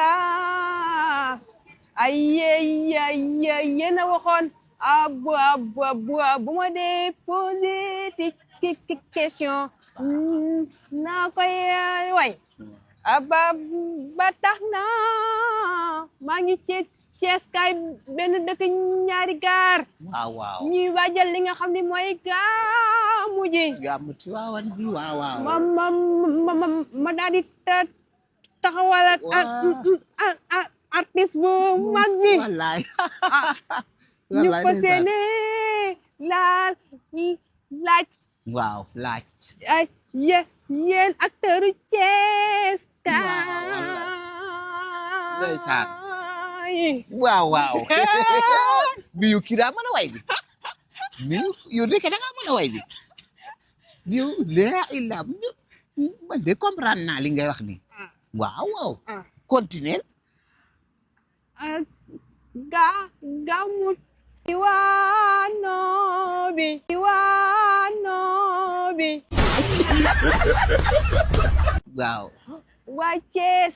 mashallah ay yéen a waxoon bu ma dee posé question naa koy way ba tax na maa ngi Cees kaay benn dëkk ñaari gaar waaw ñuy waajal li nga xam ne mooy gàmmu ji gàmmu Tiwaawan bi waaw ma daal di taxawal ak artiste bu mag bi wallaay ñu ko seene laaj waaw laaj ay yéen acteur Cees ndeysaan waaw biyu kii daa mën a way bi biyu yow de da ngaa mën a way bi biyu laa ilaa man de comprendre naa li ngay wax ni waaw continuer gàmmu Tiwaano bi waaw waa Cees